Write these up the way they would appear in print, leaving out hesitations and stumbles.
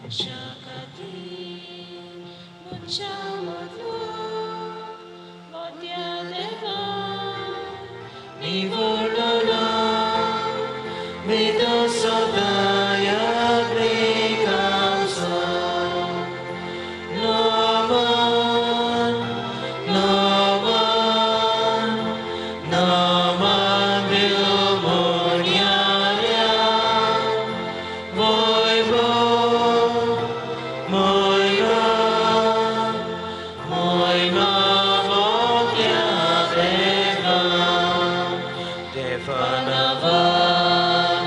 मनशा खातीर मनशा मदलो मोट्या देवान निवडलो वेदो सदां याज्ञिक आमचो. नमन नमन नमन देव मोन्याऱ्या वैभव महिमा महिमा मोठ्या देवा. देवा नांवान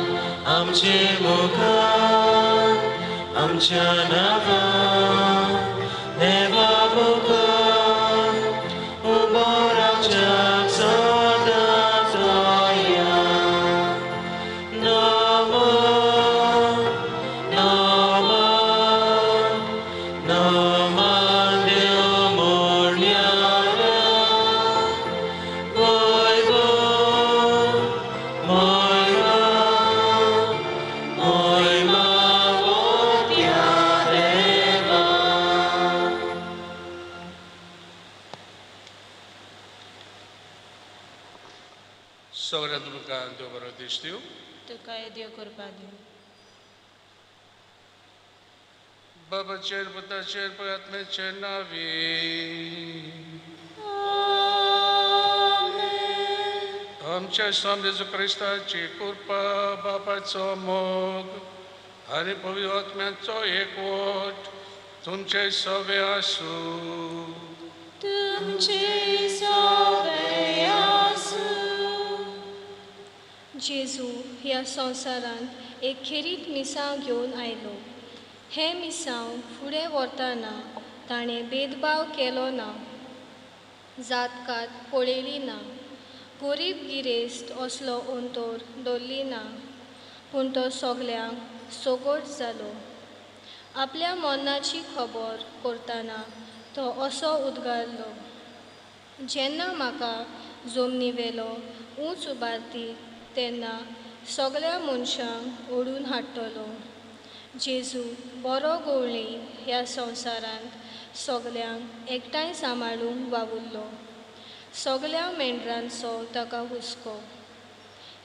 आमचे मुखार आमच्या नांवान देवा मुखार उबो रावच्याक सदां तयार. नमन नमन नमन देव मोन्याऱ्या वैभव महिमा महिमा मोठ्या देवा. सगळ्या तुमकां देव बरो दीस दिवं. तुकाय देव कृपा दिवं. बाबाचेर पुताचेर आत्म्याचेर नावी. आमेन. आमच्या स्वामी जेजू क्रिस्ताची कृपा, बापाचो मोग आनी पवित्र आत्म्याचो एकवट तुमचे सवे आसूं. तुमचे सवे आसूं. जेजू ह्या संवसारांत एक खेरीत मिसांव घेवन आयलो. हें मिसांव फुडें व्हरतना ताणें भेदभाव केलो ना, जातकात पळयली ना, गरीब गिरेस्त असलो अंतर दवरली ना, पूण तो सगल्यांक सगट जालो. आपल्या मरणाची खबर करतना तो असो उद्गारलो, जेन्ना म्हाका जमनीवेलो ऊंच उबारती तेन्ना सगल्या मनशांक ओडून हाडटलो. जेजू बरो गवळी ह्या संवसारांत सगल्यांक एकठांय सांबाळूंक वावुरलो. सगल्या मेंढरांचो ताका हुस्को.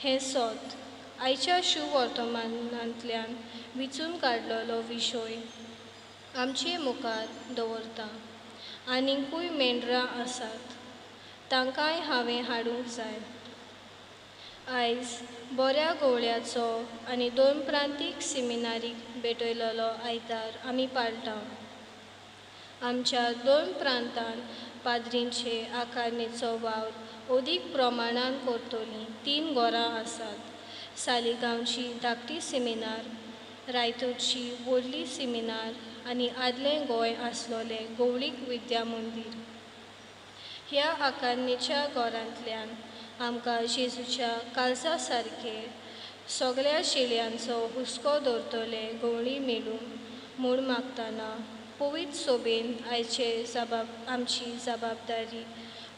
हें सत आयच्या शुवर्तमानांतल्यान विचून काडलेलो विशय आमचे मुखार दवरता. आनीकूय मेंढरां आसात, तांकांय हांवें हाडूंक जाय. आयज बऱ्या गवळ्याचो आनी दोन प्रांतीक सिमिनारीक भेटयलेलो आयतार आमी पाळटा. आमच्या दोन प्रांतान पाद्रींचे आकारणेचो वावर अदीक प्रमाणान करतलीं 3 घरां आसात. सालिगांवची धाकटी सिमिनार, रायतूरची व्हडली सिमिनार आनी आदलें गोंय आसलोलें गवळीक विद्या मंदीर. ह्या आकारणेच्या घरांतल्यान आमकां जेजूच्या काळजा सारके सगल्या शेळयांचो हुस्को दवरतले गवळी मेळूं म्हूण मागतना पवित्र सोबेन आयचे आमची जबाबदारी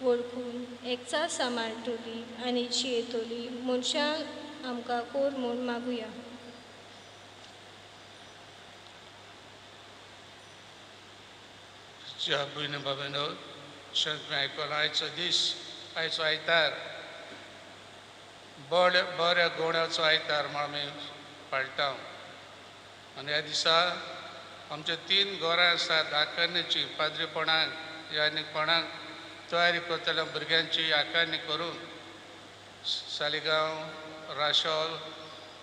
वळखून एकचा सांबाळटली आनी जियेतली मनशां आमकां कोर म्हूण मागुया. ज्या भयणी बाबांनो, शेत आयकलां आयचो दीस, आयचो आयतार बऱ्या गोण्याचो आयतार म्हूण आमी पाळटा. आनी ह्या दिसा आमचे 3 घरां आसात आकारण्याची, पाद्रीपणाक यानिकपणाक तयारी करतल्या भुरग्यांची आकारणी करून सालिगांव, राशोल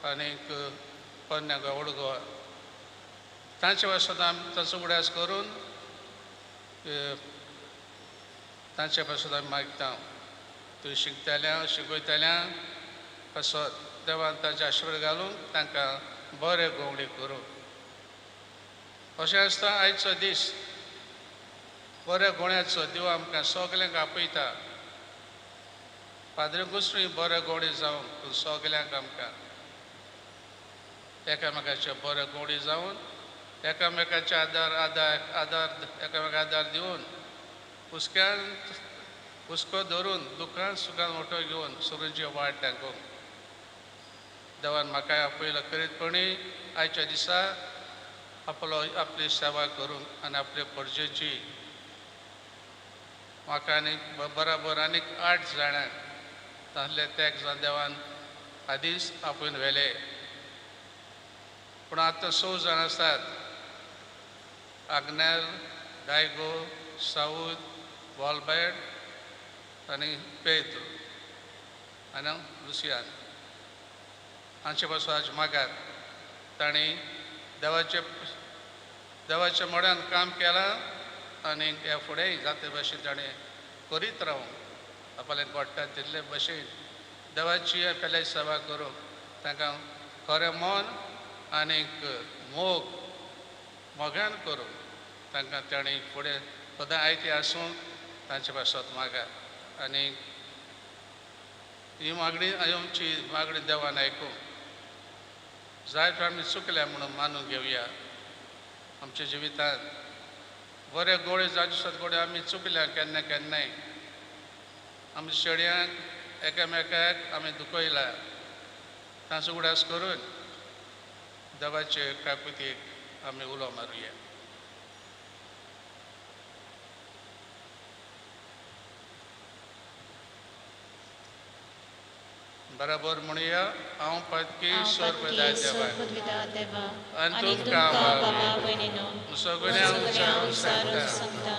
आनीक पोन्न्या गोवा, ओल्ड गोवा, तांचे पासून आमी ताचो उगडास करून तांचे पासून आमी मागता. त्यो शिकतल्या शिकयतल्या पासत देवान तांचे आशिर्वाद घालून तांकां बरें गवळी करूं. अशें आसता आयचो दीस बऱ्या गोण्याचो देव आमकां सगल्यांक आपयता. पाद्री न्हय बऱ्या गोडी जावन पूण सगल्यांक आमकां एकामेकाचे बरे गोडी जावन एकामेकाचे आदार आदार आदार एकामेका आदार दिवन हुस्क्यान हुस्को धरून दुखान सुखान ओटो घेवन सुरूची वाट दाखोवंक देवान म्हाकाय आपयलो करीतपणी आयच्या दिसा आपलो आपली सेवा करूंक आनी आपले परजेची म्हाका आनी बराबर आनीक 8 जाणांक तांतले तेग जाण देवान आदींच आपोवन व्हेले पूण आतां 6 जाण आसात आग्नेल डायगो साऊद वॉलबॅट आनी पेद्र आनी लुसियान हांचे पासून आज मागात तांणी देवाच्या मोड्यान काम केलां आनी ह्या फुडेंय जाते भशेन ताणें करीत रावूंक आपल्याक घडटा तितले भशेन देवाची आपल्या सेवा करूंक तांकां खरें मन आनीक मोग मोगान करूंक तांकां तांणी फुडें सदां आयती आसूं तांचे पासत मागात आनी ही मागणी आमची मागणी देवान आयकूंक जायते आमी चुकल्या म्हणून मानून घेवया आमच्या जिवितांत बरे गोळे जाचे सदगोळे आमी चुकल्या केन्ना केन्नाय आमच्या शेड्यांक एकामेकाक आमी दुखयला तांचो उगडास करून देवाचे काकुतीक आमी उलो मारुया. बराबर म्हणुया हांव पातकी स्वर्गदा देवा आनी तुमकां बाबा भयणीनो सगळ्यांक सांगता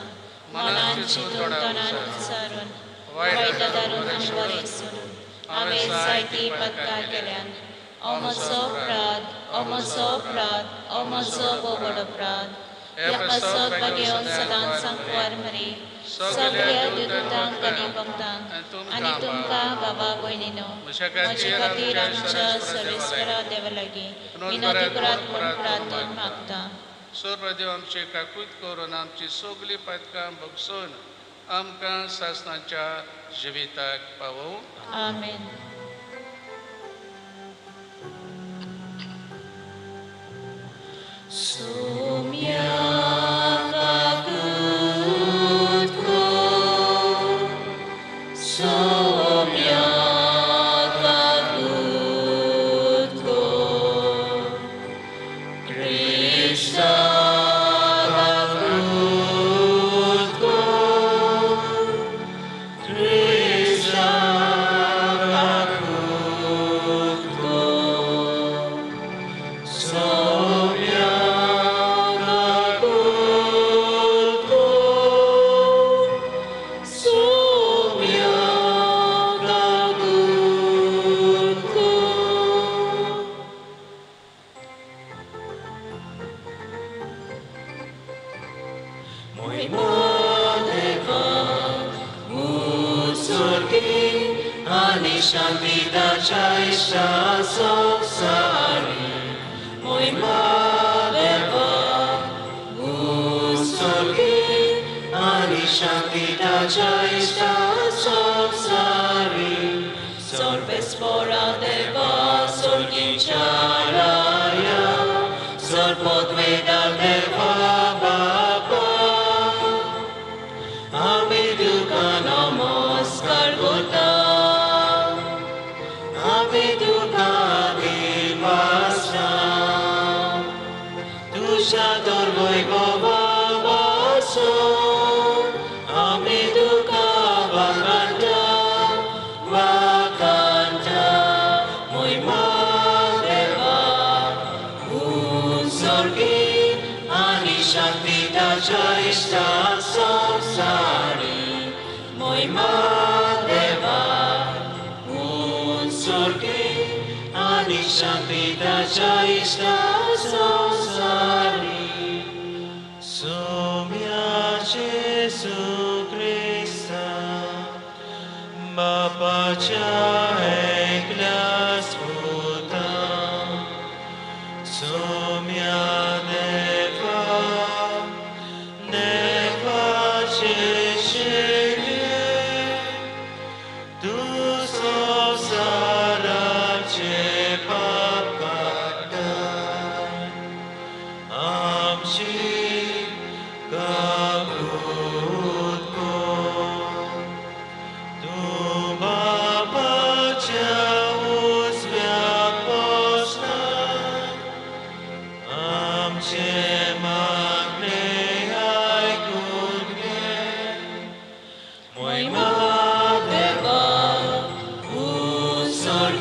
मनान चिंतून तोंडान उच्चारून वायट दारून आनी बरें सोडून हांवें जायतीं पदकां केल्यान. ओ म्हजो अपराध, ओ म्हजो अपराध, ओ म्हजो व्हड अपराध. ह्या पासत भागेवन सदांच सांकवार मरी सगळ्या दुतांक आनी भक्तांक आनी तुमकां बाबा भयणीनो म्हजे खातीर आमच्या सर्वेस्परा देवा लागीं विनोदी करात म्हूण प्रार्थन मागता. सर्व देव आमची काकूत करून आमची सगळीं पातकां भोगसून आमकां सासणाच्या जिविताक पावोवं. आमेन. Baba.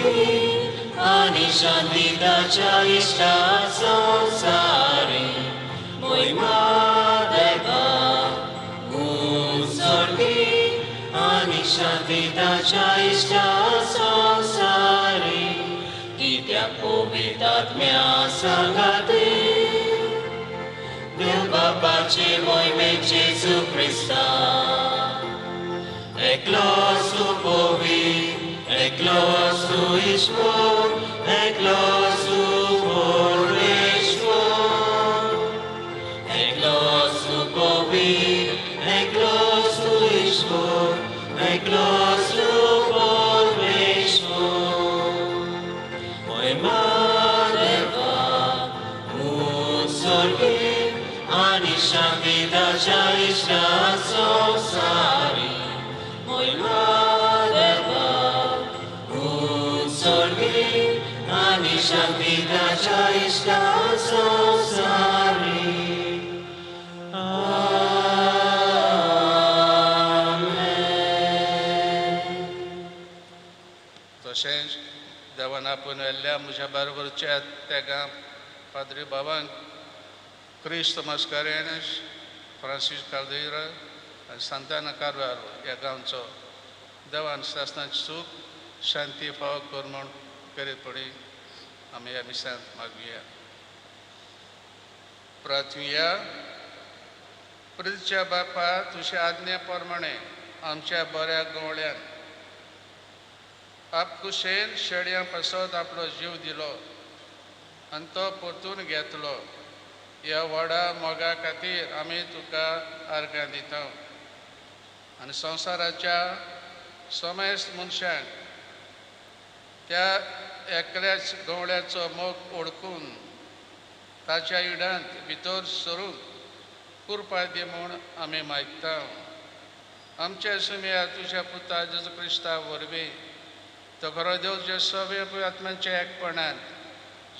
सोर्गी आनी शांतिताच्या इश्टा संवसारी मोहिमा देवा सोर्गी आनी शांतिताच्या इश्टा संवसारी कित्याक पवित्र आत्म्या सांगाते देव बापाचे मोहिमे जेजू क्रिस्ता एकलो सुपोवी एकलो सुईश्वर एकलो सुपरमेश्वर एकलो सुपोवी एकलो सुईश्वर एकलो सुपरमेश्वर मोहिमा देवा उत्सर्गी आनी शांतिताच्या इश्टा संवसारी मोहिमा देवा उत्सर्गी आनी शांतिताच्या इश्टा संवसारी. आमेन. तशेंच देवान आपोवन व्हेल्ल्या म्हज्या बरोबरच्या तेगां पाद्री बाबांक क्रिस्त मस्करेनस, फ्रांसीस काल्देरा आनी सांताना कार्वालो ह्या गांवचो देवान सासणाची सूख शांती फावो कर म्हूण करीत पडी आमी ह्या मिसांत मागुया. प्रार्थुया. प्रितच्या बापा, तुज्या आज्ञे प्रमाणे आमच्या बऱ्या गवळ्यान आपकुशेन शेडयां पासत आपलो जीव दिलो आनी तो परतून घेतलो. ह्या व्हडा मोगा खातीर आमी तुका आर्गां दिता आनी संवसाराच्या समेस्त मनशांक त्या एकल्याच गवळ्याचो मोग ओळखून ताच्या इडांत भितर सरूंक कृपा दी म्हूण आमी मागता. आमच्या सुमया तुज्या पुता जेजू क्रिस्ता वरवीं तो खरो देव जे सगळे आत्म्यांच्या एकपणान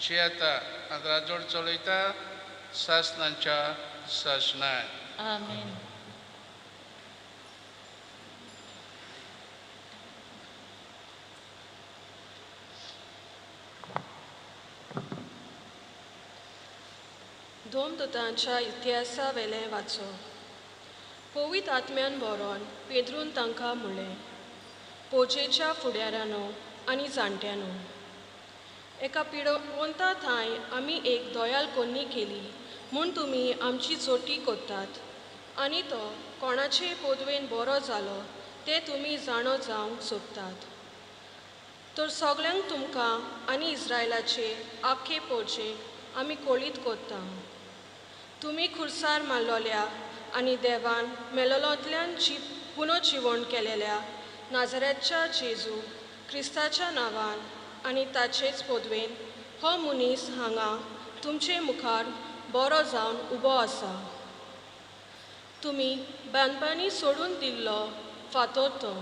शियेता आनी राजवट चलयता सासणाच्या सासणान. आमेन. दोमदूतांच्या इतिहासा वेलें वाचो. पवित्र आत्म्यान बरोवन पेद्रून तांकां म्हणलें, पोजेच्या फुडाऱ्यांनो आनी जाणट्यांनो, एका पिडवंता थांय आमी एक दोयाल कोन्नी केली म्हूण तुमी आमची जोटी कोत्तात आनी तो कोणाचे पोदवेन बरो जालो तें तुमी जाणो जावंक सोदतात. तर सगल्यांक तुमकां आनी इस्रायलाचे आख्खे पोजेक आमी कोळीत कोत्ता. तुमी खुर्सार मारलोल्या आनी देवान मेलोलोंतल्यान जी पुनर्जिवण केलेल्या नाजरेतच्या जेजू क्रिस्ताच्या नांवान आनी ताचेच पदवेन हो मनीस हांगा तुमचे मुखार बरो जावन उबो आसा. तुमी बांदपांनी सोडून दिल्लो फातोर तो,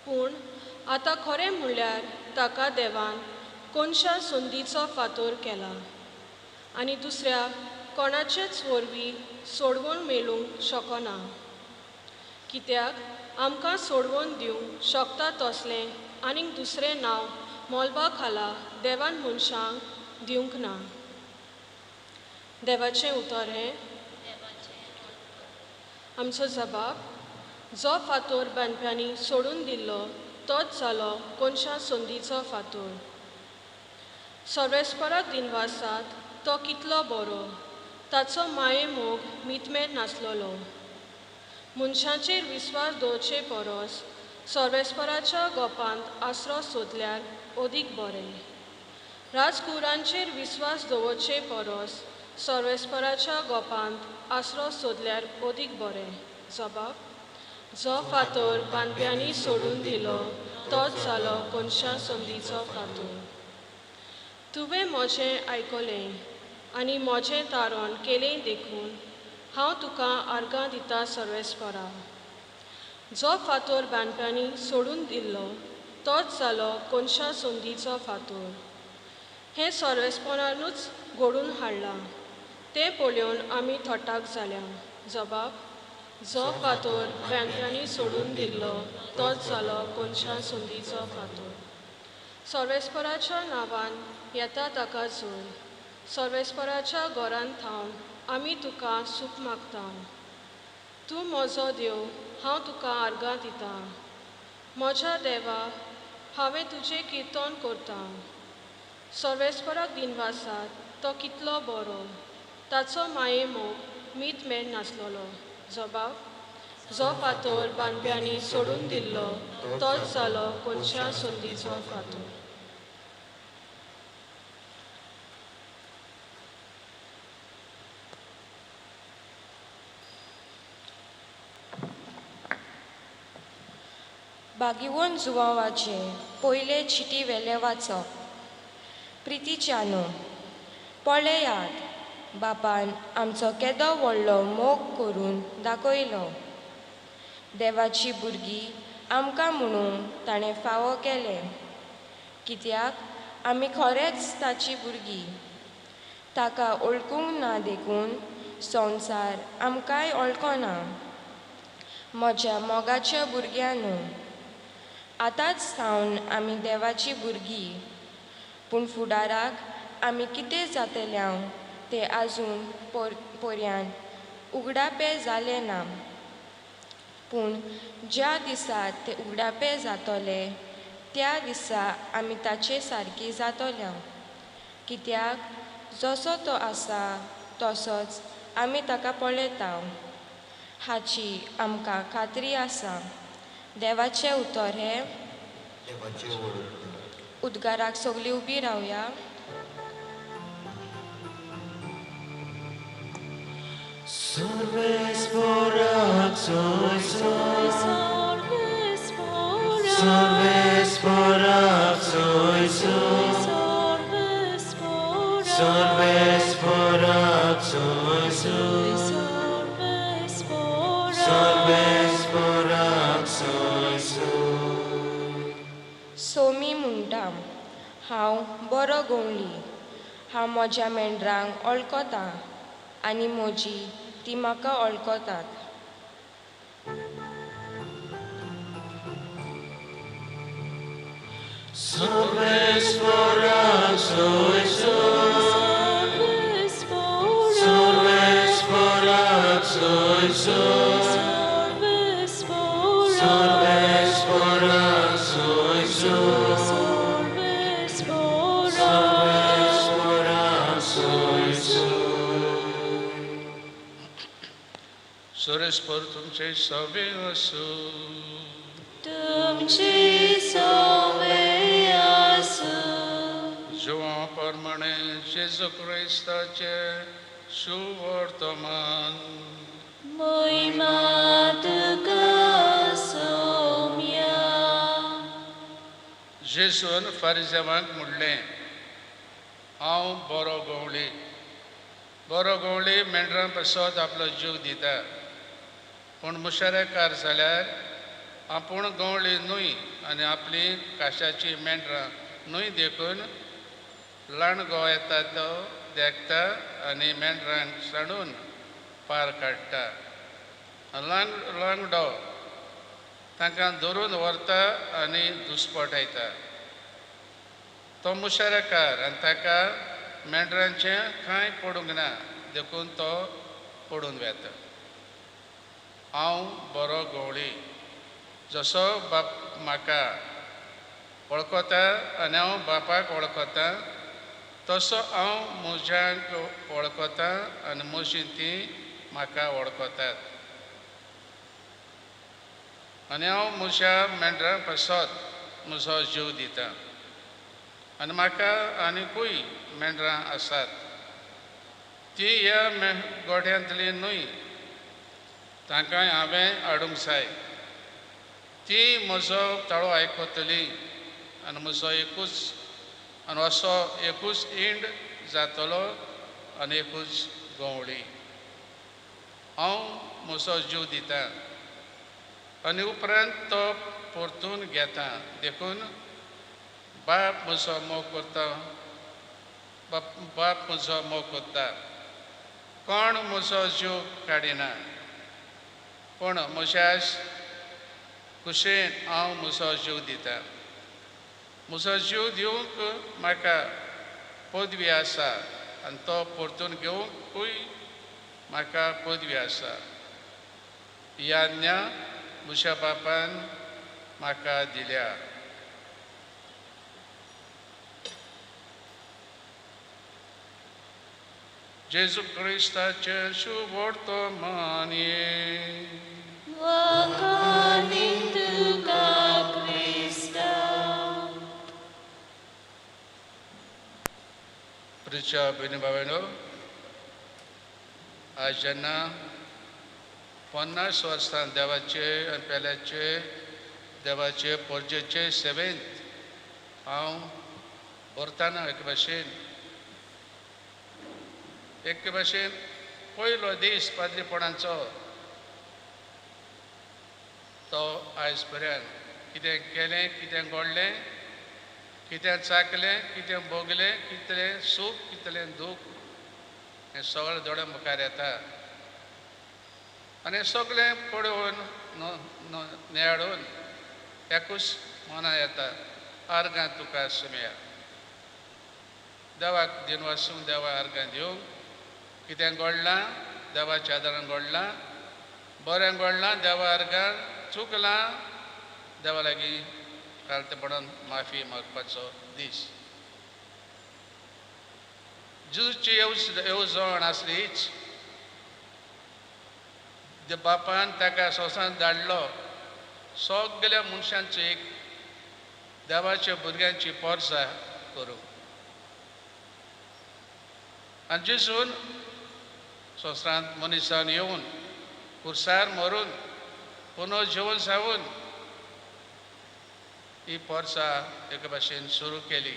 पूण आतां खरें म्हणल्यार ताका देवान कोनशा संदीचो फातोर केला आनी दुसऱ्या कोणाचेच वरवीं सोडवण मेळूंक शकना. कित्याक आमकां सोडवण दिवंक शकता तसलें आनीक दुसरें नांव मोलबा खाला देवान मनशांक दिवंक ना. देवाचें उतर हें आमचो जबाब. जो फातोर बांदप्यांनी सोडून दिल्लो तोच जालो कोनशा संदीचो फातोर. सर्वेस्पराक दिनवासात तो कितलो बरो, ताचो माये मोग मितमेर नासलोलो. मनशाचेर विस्वास दवरचे परस सर्वेस्पराच्या गोपांत आसरो सोदल्यार अदीक बरें. राजकुरांचेर विस्वास दवरचे परस सर्वेस्पराच्या गोपांत आसरो सोदल्यार अदीक बरें. जबाब. जो फातोर बांदप्यांनी सोडून दिलो तोच जालो कोनशा संदीचो फातोर. तुवें म्हजें आयकलें आनी म्हजें तारण केलें देखून हांव तुका आर्गां दिता सर्वेस्परा. जो फातोर बांदप्यांनी सोडून दिल्लो तोच जालो कोनशा संदीचो फातोर. हें सर्वेस्परानूच घडून हाडलां तें पळोवन आमी थटाक जाल्या. जबाब. जो फातोर बांदप्यांनी सोडून दिल्लो तोच जालो कोनशा संदीचो फातोर. सर्वेस्पराच्या नांवान येता ताका जोय. सर्वेस्पराच्या घरांत थावन आमी तुका सूख मागता. तूं म्हजो देव, हांव तुका आर्गां दितां. म्हज्या देवा, हांवें तुजें किर्तन करता. सर्वेस्पराक दिनवासात, तो कितलो बरो, ताचो माये मोग मीत मेळ नासलेलो. जबाब जो फातोर बांदप्यांनी सोडून दिल्लो तोच जालो कोनशा संदीचो फातोर. बागिवन जुवांवाचे पयले चिटी वेले वाचप. प्रितीच्यानो, पळयात, बापान आमचो केदो व्हडलो मोग करून दाखयलो. देवाची भुरगीं आमकां म्हणून ताणें फावो केलें, कित्याक आमी खरेंच ताची भुरगीं. ताका वळखूंक ना देखून संवसार आमकांय वळखना. म्हज्या मोगाच्या भुरग्यांनो, आतांच सावन आमी देवाची भुरगीं, पूण फुडाराक आमी कितें जातले तें आजून पर्यान उगडापें जालें ना. पूण ज्या दिसा तें उगडापें जातलें त्या दिसा आमी ताचे सारकी जातले, कित्याक जसो तो आसा तसोच आमी ताका पळयता हाची आमकां खात्री आसा. देवाचें उतर हें. उद्गाराक सगळीं उबी रावया. सोमी म्हणटा, हांव बरो गवळी, हांव म्हज्या मेंढरांक वळखता आनी म्हजी ती म्हाका वळखतात. सुरेशपर तुमचे सवे आसूं. तुमचे सवे आसूं. जुवां प्रमाणे जेजू क्रिस्ताचे सुवर्तमान. महिमा तुका सोम्या. जेजून फारिजेवांक म्हणलें, हांव बरो गवळी. बरो गवळी मेंढरां पासत आपलो जीव दिता, पूण मुशारेकार जाल्यार आपूण गवळी न्हय आनी आपली काशाची मेंढरां न्हय देखून लांडगो येता तो देखता आनी मेंढरांक सांडून पार काडटा. लांगडो तांकां धरून व्हरता आनी दुस्पटायता. तो मुशारेकार आनी ताका मेंढरांचें कांय पडूंक ना देखून तो पडून वेता. हांव बरो गवळी, जसो बाप म्हाका वळखता आनी हांव बापाक वळखता तसो हांव म्हज्यांक वळखता आनी म्हजी तीं म्हाका वळखतात. आनी हांव म्हज्या मेंढरां पासत म्हजो जीव दिता. आनी म्हाका आनिकूय मेंढरां आसात, ती ह्या गोठ्यांतली न्हय, तांकां हांवें हाडूंक जाय. ती म्हजो ताळो आयकतली आनी म्हजो एकूच आनी असो एकूच इंड जातलो आनी एकूच गवळी. हांव म्हजो जीव दिता आनी उपरांत तो परतून घेता. देखून बाप म्हजो मोग करता, बाप म्हजो मोग करता. कोण म्हजो जीव काडिना, पूण म्हज्या कुशेन हांव म्हजो जीव दिता. म्हजो जीव दिवंक म्हाका पदवी आसा आनी तो परतून घेवंकूय म्हाका पदवी आसा. ही आज्ञा म्हज्या बापान म्हाका दिल्या. जेजू क्रिस्ताचें शुभवर्तमान. वाखाणी तुका क्रिस्ता. प्रिच्या भयणी भावांनो, आज जेन्ना 50 वर्सां देवाचे आनी पेल्याचे देवाचे परजेचे सेवेंत हांव भरतना एक भाशेन पयलो दीस पाद्रीपणाचो तो आयज पर्यंत कितें केलें, कितें घडलें, कितें चाकलें, कितें भोगलें, कितलें सूख, कितलें दूख, हें सगळें दोळ्या मुखार येता. आनी सगळें पळोवन नियाळून एकूच मना येता, आर्गां तुका सुमया. देवाक दिनवासूंक, देवा आर्गां दिवंक. कितें घडलां देवाच्या आदारान घडलां, बरें घडलां देवा आर्गां, चुकलां देवा लागीं कालतेपणान माफी मागपाचो दीस. जेजूची येवजण आसली हीच. बापान ताका संवसारांत धाडलो सगल्या मनशांची एक देवाच्या भुरग्यांची पोरसा करूंक. आनी जेजून संवसारांत मनीस जावन येवन खुर्सार मरून पुनर्जीवन जावन ही पोरसा एके भाशेन सुरू केली.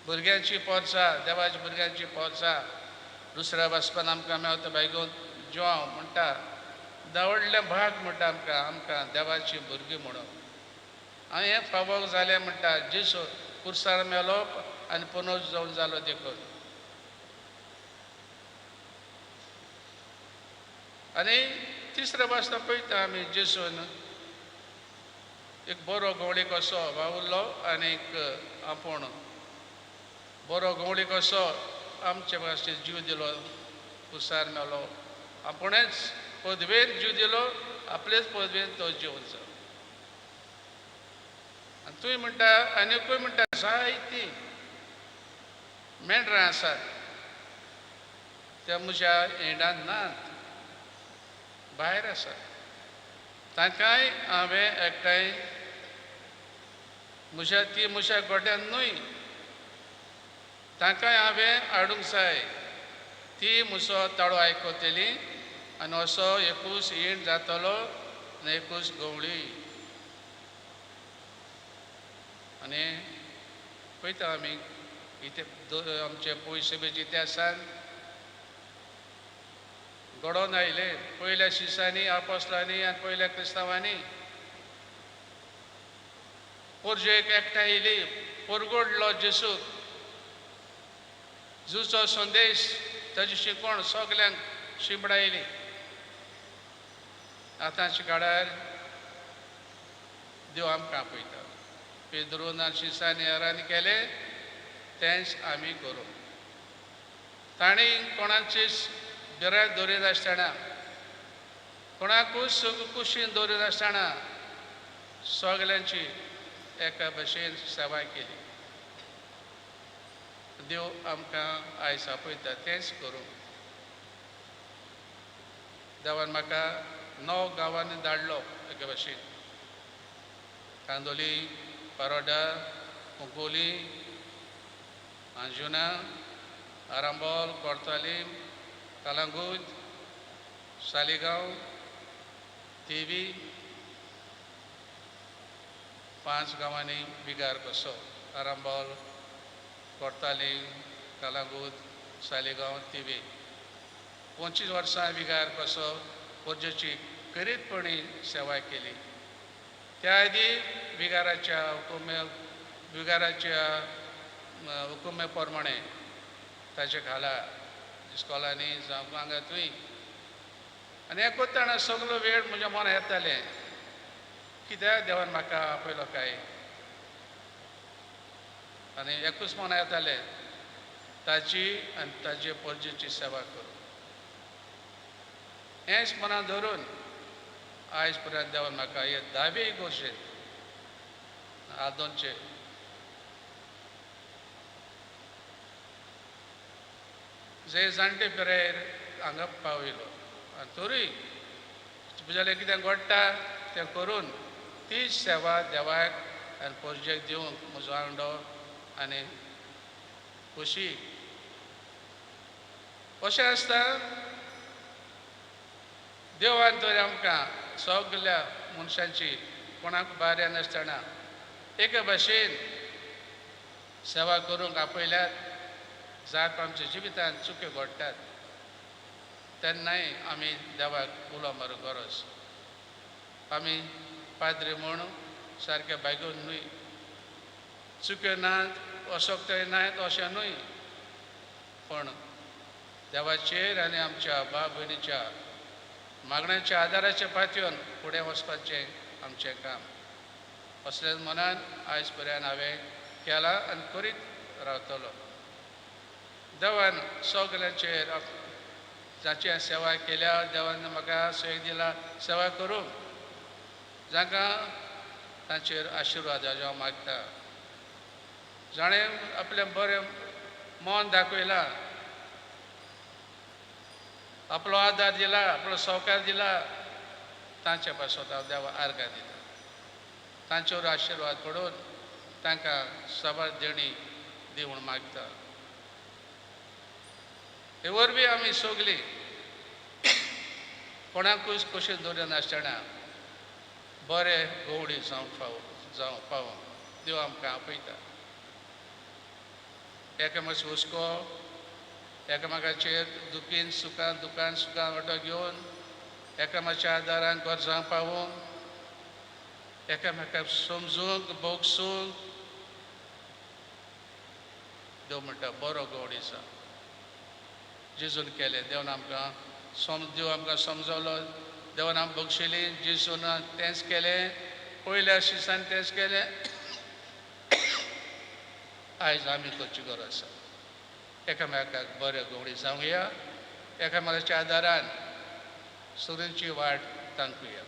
भुरग्यांची पोरसा, देवाच्या भुरग्यांची पोरसा. दुसऱ्या वाचपान आमकां मेवता बायगोन जुआंव म्हणटा, व्हडलें भाग म्हणटा आमकां, आमकां देवाची भुरगीं म्हणून. हांव हें फावो जालें म्हणटा, जेजू खुर्सार मेलो आनी पुनर्जीवन जालो देखून. आनी तिसऱ्या वाचता पळयता आमी जेजून एक बरो गवळी कसो वावुरलो आनी एक आपूण बरो गवळी कसो आमचे भाशेन जीव दिलो, खुर्सार मेलो, आपुणेच पदवेन जीव दिलो, आपलेच पदवेन तो जीव जालो. आनी तूंय म्हणटा, आनीकूय म्हणटा, जायतीं मेंढरां आसात त्या म्हज्या येंडान नात, भायर आसात. तांकांय हांवें एकठांय म्हज्या ती म्हज्या गोट्यान न्हय, तांकांय हांवें हाडूंक जाय. ती म्हजो ताळो आयकतली आनी असो एकूच ईण जातलो आनी एकूच गवळी. आनी पळयता आमी आमचे पयशे बेजी इतिहासान घडोवन आयले. पयल्या शिसांनी, आपोस्लांनी आनी पयल्या क्रिस्तांवांनी पोरजेक एकठांय येयली, परगोडलो जेसूक. जेजूचो संदेश, ताजी शिकवण सगल्यांक शिंपडायली. आतांच्या काळार देव आमकां आपयता. पेद्रून आनी शिसांनी हेरांनी केलें तेंच आमी करूं. तांणी कोणाचीच भिरांत दवरिनासतना, कोणाकूच कुशीन दवरिनासतना सगल्यांची एका भशेन सेवा केली. देव आमकां आयज आपयता तेंच करूं. देवान म्हाका 9 गांवांनी धाडलो एके भशेन, कांदोली, पारोडा, कुंकोली, अंजुना, आरांबोल, कोर्तालीम, कलांगूट, सालिगांव, थिवी, 5 गांवांनी बिगार कसो, आरांबोल, कोर्तालीम, कलांगूट, सालिगांव, थिवी. 25 वर्सां बिगार कसो पोरजेची करीतपणी सेवा केली. त्या आदी बिगाराच्या हुकुमे प्रमाणे ताचे खाला इस्कॉलांनी जावं हांगा थंय. आनी हें करतना सगलो वेळ म्हज्या मनां येतालें, कित्याक देवान म्हाका आपयलो काय, आनी एकूच मना येतालें, ताची आनी ताजे परजेची सेवा करूं. हेंच मनां धरून आयज पर्यंत देवान म्हाका हे धावे इगोर्जेंत आदोनचे जे जाणटे पिरायेर हांगा पावयलो. आनी तरूय तुज्यालें कितें घडटा तें करून तीच सेवा देवाक आनी पोरजेक दिवंक म्हजो आंडो आनी खोशी. अशें आसता देवान तर आमकां सगल्या मनशांची कोणाक भायर नासतना एके भाशेन सेवा करूंक आपयल्यात. जाप आमच्या जिवितांत चुक्यो घडटात तेन्नाय आमी देवाक उलो मारूंक गरज. आमी पाद्री म्हूण सारके बायगून न्हय, चुक्यो नात असक्तय नात अशें न्हय, पूण देवाचेर आनी आमच्या भाव भयणीच्या मागण्याच्या आदाराचे पातयेवन फुडें वचपाचें आमचें काम. असलें मनान आयज पर्यंत हांवें केलां आनी करीत रावतलो. देवान सगल्यांचेर जाची सेवा केल्या, देवान म्हाका सोय दिला सेवा करूंक, जांकां तांचेर आशिर्वाद हांव मागता. जाणें आपलें बरें मन दाखयलां, आपलो आदार दिला, आपलो सहकार दिला, तांचे पासत हांव देवा आर्गां दिता. तांचेर आशिर्वाद पडून तांकां साबार देणी दी म्हूण मागता. हे वरवीं आमी सगलीं कोणाकूच कशें दवरिनासतना बरे गवडी जावंक फावो जावंक पावो देव आमकां आपयता. एकामेकाचो हुस्को, एकामेकाचेर दुखीन सुखान दुखान सुखान वांटो घेवन एकामेकाच्या आदारान गरजांक पावोवंक, एकामेकाक समजूंक भोगसूंक देव म्हणटा बरो गवडी जा. जेजून केलें, देवान आमकां देव आमकां समजलो, देवान आमकां बक्षिली. जेजून तेंच केलें, पयल्या शिसान तेंच केलें. आयज आमी करची गरज आसा. एकामेकाक बरे गवडी जावया, एकामेकाच्या आदारान सुरींची वाट तांकुया.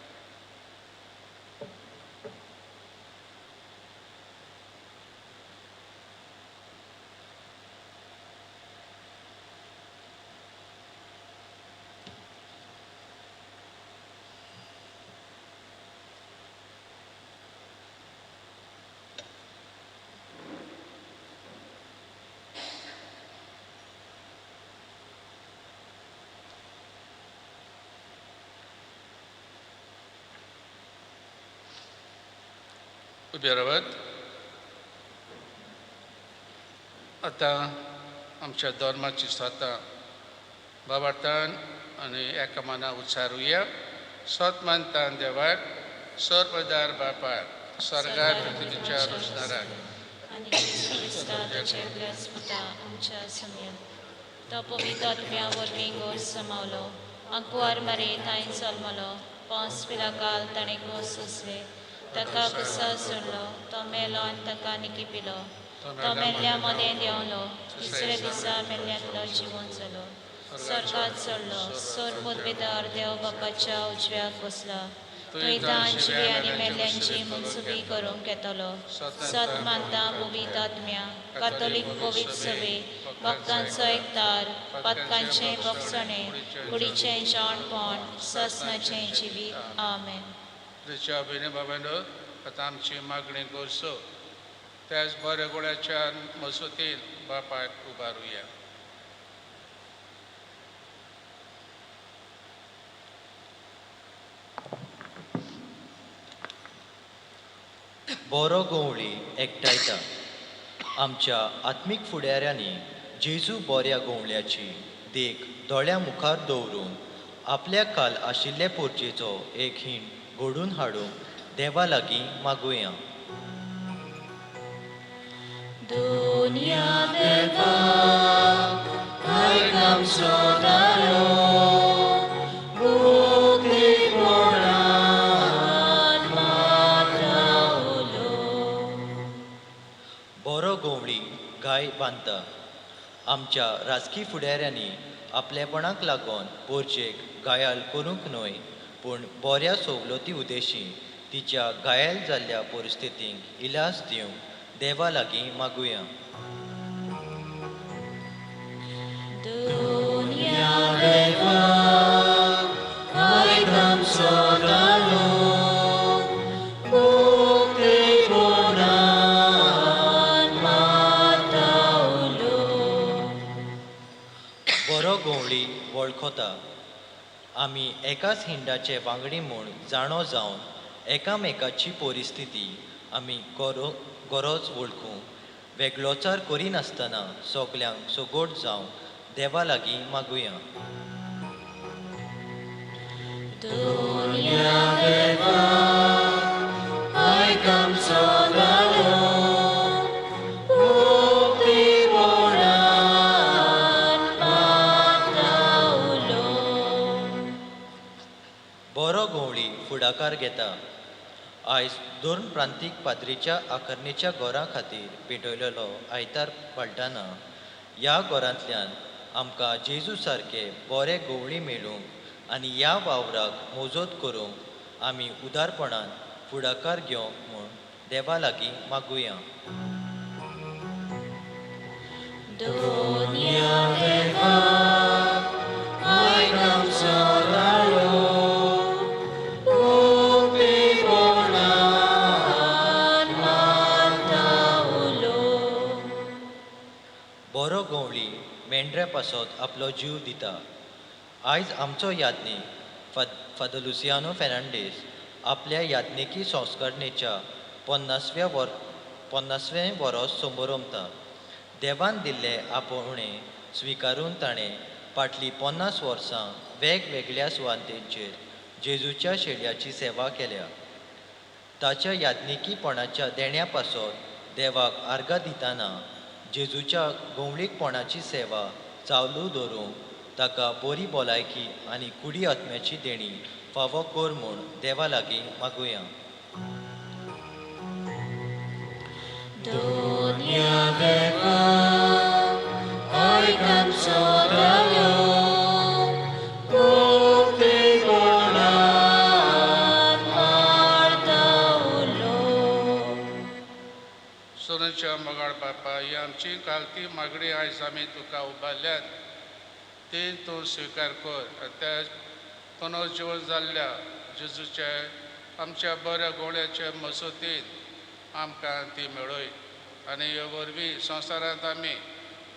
उबे रावात. आतां आमच्या धर्माची सतां बाबार्थान आनी एका मना उच्चारुया. सत मानतान देवाक, सर्वदार बापाक, स्वर्गार पृथ्वीच्या रचणाराक, आनी जेजू क्रिस्ता ताच्या एकल्याच पुता आमच्या सम्याक, तो पवित्र आत्म्या वरवीं गोस समावलो, आंकवार मारे तांय जल्मलो, पोंस पिलाकाल ताणें गोस सोंसले, ताका कुसा सोडलो, तो मेलो आनी ताका निकिपिलो, तो मेल्ल्या मदें देंवलो, तिसऱ्या दिसा मेल्ल्यांतलो जिवन जालो, स्वर्गात चडलो, सोर पदवेदार देव बापाच्या उजव्याक बसला, थंय तांची आनी मेल्ल्यांची मनसुबी करूंक येतलो. सत मानता पवित्र आत्म्या, कातोलीक पवित्र सभे, भक्तांचो एकतार, पातकांचें भोगसणें, कुडीचें जाणपण, ससनाचें जिवीत. आमेन. तुझ्या भयणी बाबांनो, आतां आमची मागणी करचो त्याच बऱ्या गुणाच्या मसुतीन बापाक उबारुया. बरो गवळी एकठांयता. आमच्या आत्मीक फुडाऱ्यांनी जेजू बऱ्या गवळ्याची देख दोळ्या मुखार दवरून आपल्या काल आशिल्ले पोरचेचो एक हीण घडून हाडूंक देवा लागीं मागुया. दुनिया देवा आयक आमचो दारो, मुक्तीपणान माता उलो. बरो गवळी गाय बांदता. आमच्या राजकी फुडाऱ्यांनी आपलेपणाक लागून पोरचेक घायाल करूंक न्हय, पूण बऱ्या सवलती उदेशी तिच्या घायल जाल्ल्या परिस्थितींक इलाज दिवंक देवा लागीं मागुया. बरो गवळी वळखता. आमी एकाच हिंडाचे वांगडी म्हूण जाणो जावन एकामेकाची परिस्थिती आमी गरज वळखूंक वेगळोचार करिनासतना सगल्यांक सगोट जावंक देवा लागीं मागुया. बरो गवळी फुडाकार घेता. आयज दोन प्रांतीक पाद्रीच्या आकर्णेच्या घरां खातीर पेटयलेलो आयतार पाळटाना ह्या घरांतल्यान आमकां जेजू सारके बरे गवळी मेळूंक आनी ह्या वावराक मोजोत करूंक आमी उदारपणान फुडाकार घेवंक म्हूण देवा लागीं मागुया. बरो गवळी मेंढऱ्या पासत आपलो जीव दिता. आयज आमचो याज्ञीक फादर लुसियानो फेर्नांडीस आपल्या याज्ञिकी संस्करणेच्या 50व्या वरस संबरमता. देवान दिल्ले आपोवणें स्विकारून ताणें फाटलीं 50 वर्सां वेगवेगळ्या सुवातेंचेर जेजूच्या शेळयाची सेवा केल्या. ताच्या याज्ञिकीपणाच्या देण्या पासत देवाक आर्गां दितना जेजूच्या गवळीकपणाची सेवा चालू दवरूंक ताका बरी भलायकी आनी कुडी आत्म्याची देणी फावो कर म्हूण देवा लागीं मागुया. सोनच्या मगाळ बापा, ही आमची कालती मागणी आयज आमी तुका उबारल्यात ती तूं स्विकार कर आनी त्या पुनर्जीवन जाल्ल्या जेजूचे आमच्या बऱ्या गोळ्याचे मसोतीन आमकां ती मेळय आनी हे वरवीं संवसारांत आमी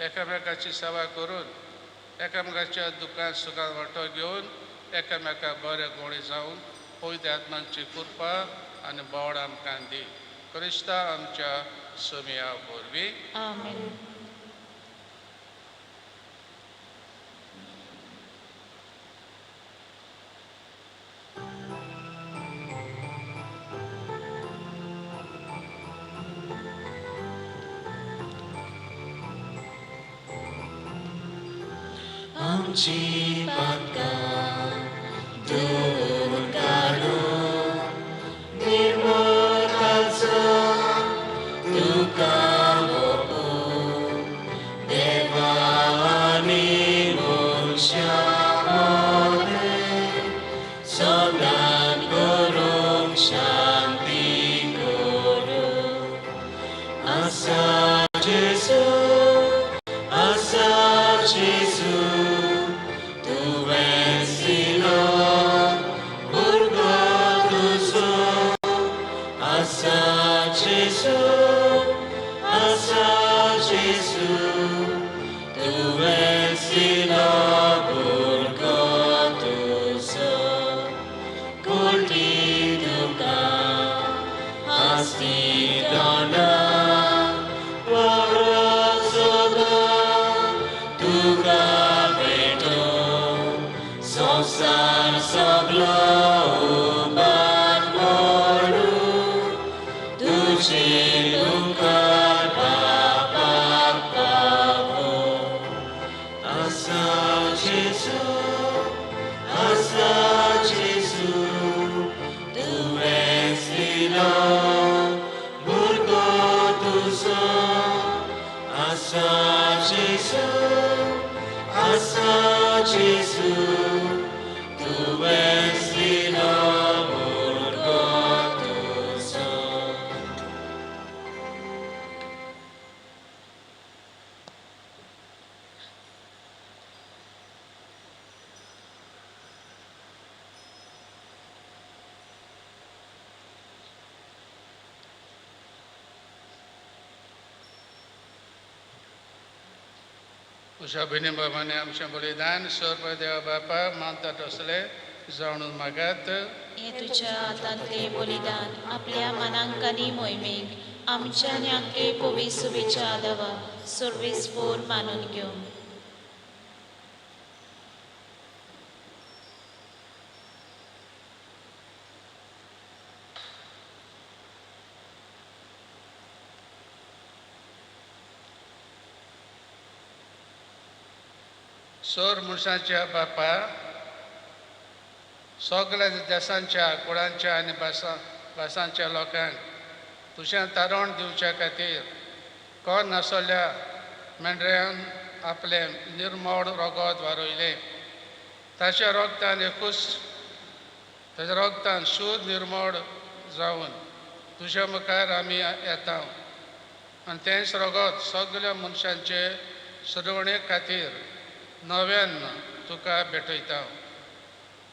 एकामेकाची सेवा करून एकामेकाच्या दुखान सुखान वांटो घेवन एकामेका बरे गोळे जावन पवित्र आत्मांची कृपा आनी बोड आमकां दी. क्रिस्ता आमच्या सोमिया वरवीं. आमेन. आमची पातकां धुवन काडून निर्मळताचो तुका ओंपूं देवा आनी मनशां मदें समाधान करूंक शांती करूं. आसा जेजू, आसा जेजू, Asa आसा जेजू, आसा जेजू, तुवेंच दिलो भुरगो तुजो. तुज्या भयणी बाबांनी आमचें बलिदान सर्व देवा बापा मानतात असले जाणून मागात. हे तुज्या हातांतले बलिदान आपल्या मनांक आनी मोहिमेक आमच्या आनी आमचे पवित्र सुबेच्या आदावा सर्वीस पोर मानून घेवं. सोर मनशाच्या बापा सगळ्या देशांच्या कुळांच्या आनी भासांच्या लोकांक तुजें तारण दिवच्या खातीर कोण नासल्या मेंढऱ्यान आपलें निर्मळ रगत वारयलें. ताच्या रगतान एकूच ताच्या रगतान शुद्ध निर्मळ जावन तुज्या मुखार आमी येता आनी तेंच रगत सगळ्या मनशांचे सुदवणे खातीर नव्यान तुका भेटयता.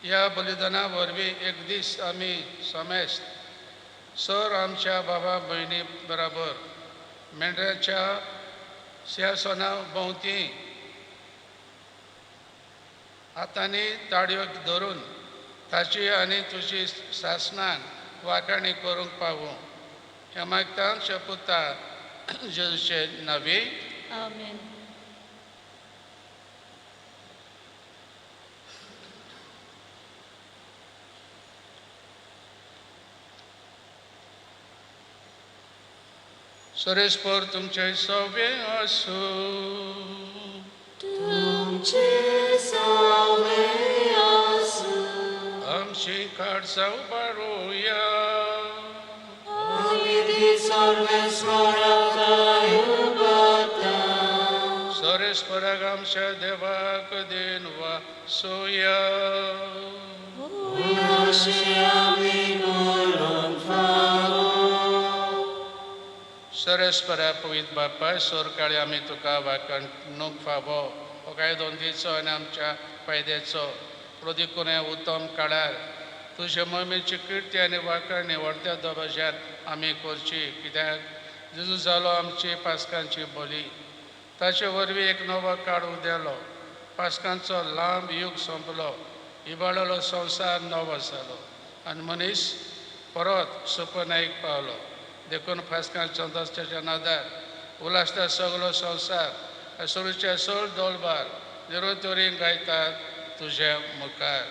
ह्या बलिदाना वरवीं एक दीस आमी समेस्त सर आमच्या बाबा भयणी बराबर मेंढऱ्याच्या सिंहासना भोंवती हातांनी ताळयो धरून ताची आनी तुजी सासणान वाखाणी करूंक पावूं. ह्या मागता शपुता जेजूचे नांवी. आमेन. सरेस्पर तुमचे सवे आसूं. तुमचे सवे आसूं. आमची काळजां उबारुया. आमी ती सर्वेस्पराक उबारता. सरेस्पराक आमच्या देवाक then वासुया. अशें आमी करूंक फावो. सरेस्परा पवित्र बापाय सोरकाळी आमी तुका वाखणूक फावो हो कायदो दिचो आनी आमच्या फायद्याचो प्रदिकून ह्या उत्तम काळार तुजे मोहिमेची किर्ती आनी वाखाणी व्हडत्या दबाज्यान आमी करची. कित्याक जेजू जालो आमची पास्कांची बोली. ताचे वरवीं एक नवो काळ उदेलो. पास्कांचो लांब यूग सोंपलो. इबाडलो संवसार नवो जालो आनी मनीस परत सुपनायक पावलो. देखून फास्कां चंदस्त्याच्या नादार उलासता सगलो संवसार सुरूच्या सोळ दोलबार निरोतरी गायतात तुज्या मुखार.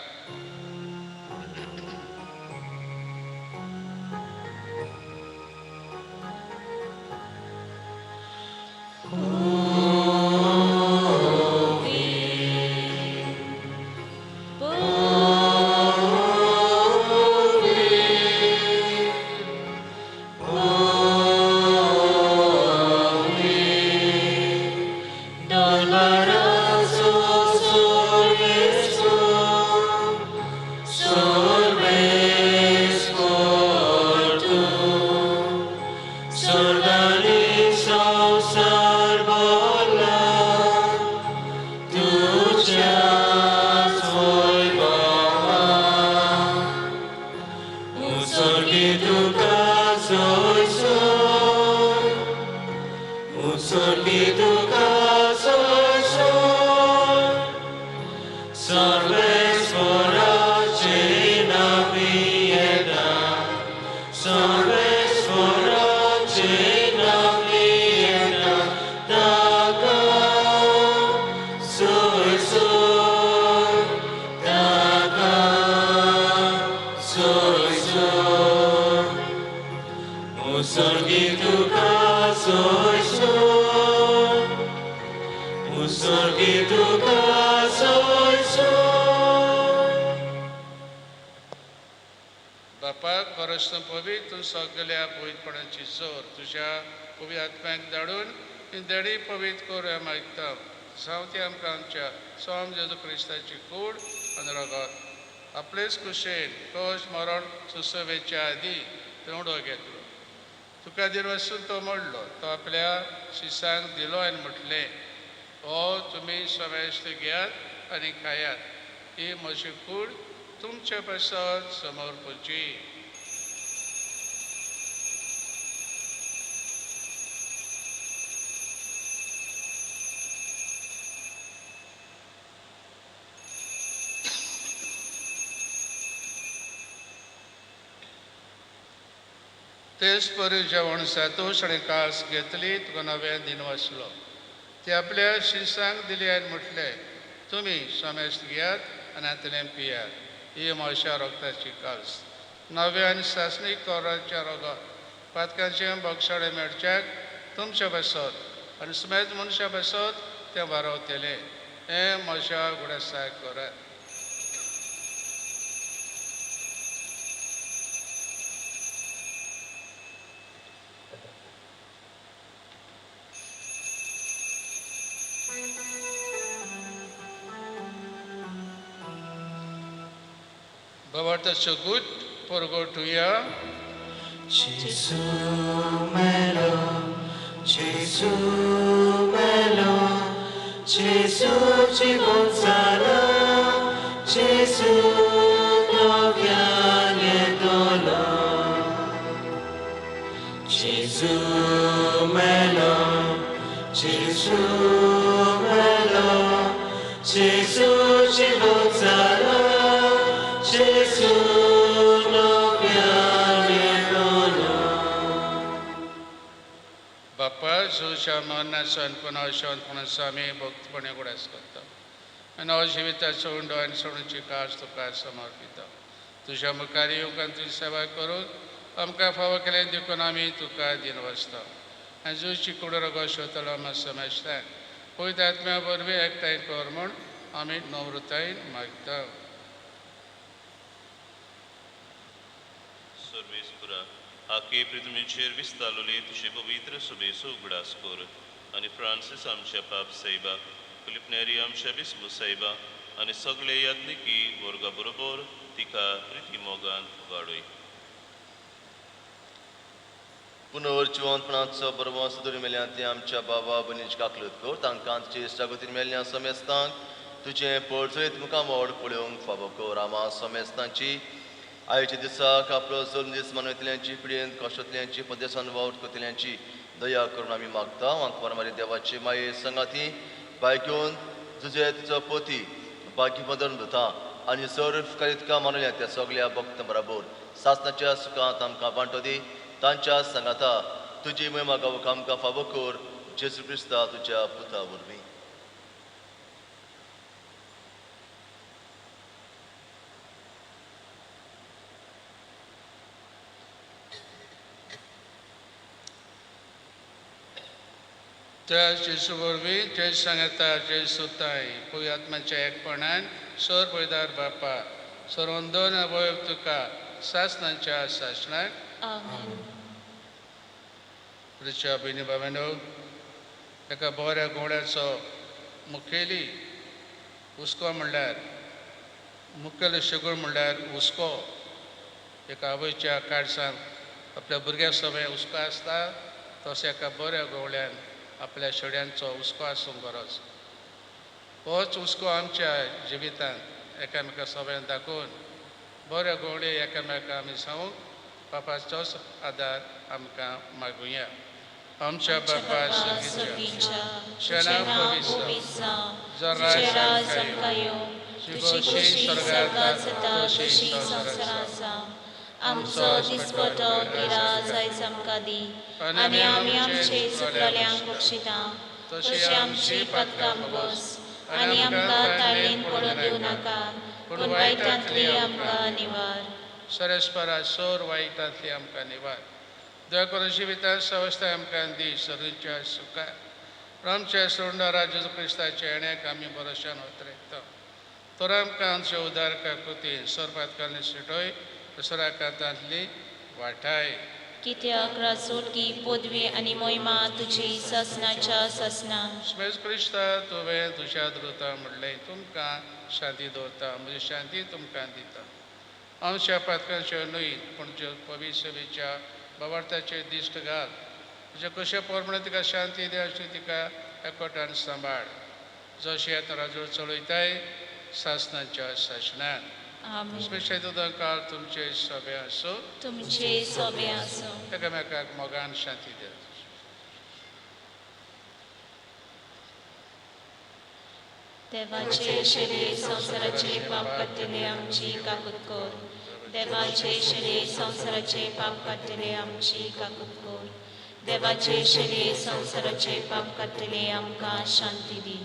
बापा खरंच तूं पवित्र, तूं सगल्या पवित्रपणाची जोर तुज्या पवित्र आत्म्याक धाडून ही देडी पवित्र करूया मागता. जावं ती आमकां आमच्या स्वाम जेजू क्रिस्ताची कूड आनी रगत आपलेच कुशेन कश मरण सुसवेच्या आदी तेवडो घेतलो. तुका दिनवासून तो मोडलो, तो आपल्या शिसांक दिलो आनी म्हटलें, हो तुमी समेस्त घेयात आनी खायात, ही म्हजी कूड तुमचे पासत समर्पची. तेच परी जेवण सातोश आनी कास घेतली, तुका नवें दिन वाचलो, ते आपल्या शिसांक दिली आनी म्हटलें, तुमी समेस्त घेयात आनी हातलें पियात, ही म्हज्या रगताची कास, नव्या आनी सासणीक कोराच्या रगत, पातकांचें बक्षाणें मेळच्याक तुमच्या पासत आनी समेत मनशां पासत तें वारवतलें. हें म्हज्या गुडासाक करात. Bhavartha Sugut Porgotuya. Gesù melo, Gesù melo, Gesù ci gonzalo, Gesù noviane dolo. Gesù melo, Gesù melo, Gesù ci gonzalo, Gesù noviane dolo. बाप्पा जेजूच्या मरणाचो आनी पुनरुत्थानाचो आमी भक्तपणे उगडास करता आनी हो जिविताचो उंडो आनी सोडूची कास तुका समर्पिता. तुज्या मुखार येवंक आनी तुजी सेवा करूंक आमकां फावो केलें देखून आमी तुका दिनवासता. आनी जेजूची कूड रगत शोतलो आमकां समजता पवित्र आत्म्या वरवीं एकठांय कर म्हूण आमी नम्रतायेन मागता. सर्वेस्पुरा आके पृथ्वीचेर विस्तारलोली तुजे पवित्र सभेचो उगडास कर आनी फ्रांसीस आमच्या पाप सायबा, फिलीप नेरी आमच्या बिस्पू सायबा आनी सगळे याज्ञिकी वर्गा बरोबर तिका प्रिती मोगान वाडय. पुनर्जिवंतपणाचो बरवास दवरून मेल्या ते आमच्या बाबा भयणीची काकलूत कर, तांकां तुजे इश्टागतीन मेल्ल्या समेस्तांक तुजें परजळीत मुखामळ पळोवंक फावो कर. आमा समेस्तांची आयच्या दिसाक आपलो जल्म दीस मनयतल्यांची, पिडेन कश्टांतल्यांची, प्रदेशान वावर करतल्यांची दया करून आमी मागता. आंकवार देवाची माये संगाती बायकोन तुजे तुजो पोती बाकी बदल धुता आनी सर्व कारितकां मानल्या त्या सगल्या भक्तां बराबर सासणाच्या सुखांत आमकां वांटो दी. तांच्या सांगाता तुजी महिमा गावंक आमकां फावो कर, जेजू क्रिस्ता तुज्या पुता वरवीं. त्या जेजू वरवीं, जय सांगाता, जय सुताय, पवित्र आत्म्याच्या एकपणान सर पयदार बापा सर्वंदन अवयव तुका सासणाच्या सासणाक. आमेन. प्रिच्या भयणी भावांनो, एका बऱ्या घोड्याचो मुखेली हुस्को म्हणल्यार मुखेल शेगूळ म्हणल्यार हुस्को. एका आवयच्या काळसांत आपल्या भुरग्या सवय हुस्को आसता, तसो एका बऱ्या गवळ्यान आपल्या शेड्यांचो हुस्को आसूंक गरज. होच हुस्को आमच्या जिवितांत एकामेका सवयन दाखोवन बऱ्या गवळे एकामेका आमी सांगूंक बापाचोच आदार आमकां मागुया. आमच्या बापा सर्गीच्या, तुजें नांव पवित्र जावं, तुजें तुजें राज राज आमकां आमकां येवं, येवं, तुजी खोशी स्वर्गात जाता तशी संवसारांत जावं. आमचो दिसपटो गिराज आयज आमकां दी आनी आमी आमचे चुकलेल्यांक बक्षिता तशी आमची पातकां बस आनी आमकां ताळेन पडून दिवं नाका, पूण वायटांतली आमकां निवार. सरस्परा सोर वायटांतली आमकां निवार. दया करून जिवितांत सवस्थाय आमकां दी, सर्वीच्या सुखार आमच्या सोडणारा जेजू क्रिस्ताच्या येण्याक आमी भरोश्यान उतरयता. तर आमकां आमच्या उदार काकुती सरपातकाली सुटय दुसऱ्या कातांतली वाठाय. कित्याक राजवटकी पदवी आनी मोहिमा तुजी ससनाच्या ससना. स्मेज क्रिस्ता तुवें तुज्या द्रुता म्हणलें तुमकां शांती दवरता म्हजी शांती तुमकां दिता. आमच्या पातकांच्यो न्हय पूण ज्यो पवित्र सभेच्या बाबार्थाचेर दिश्ट घाल. तुज्या कशे प्रमाणे तिका शांती दी अशी तिका एकवटान सांबाळ. जशें आतां राजवट चलयताय सासनाच्या सासणान. स्पेशल काळ तुमचे सोबे आसूं. तुमचे सोबे आसूं. एकामेकाक मोगान शांती दिया. देवाचे शरीर संवसाराचे पाप काडटले आमची काकूत कर. देवाचे शरीर संवसाराचे पाप काडटले आमची काकूत कर. देवाचे शरीर संवसाराचे पाप काडटले आमकां शांती दी.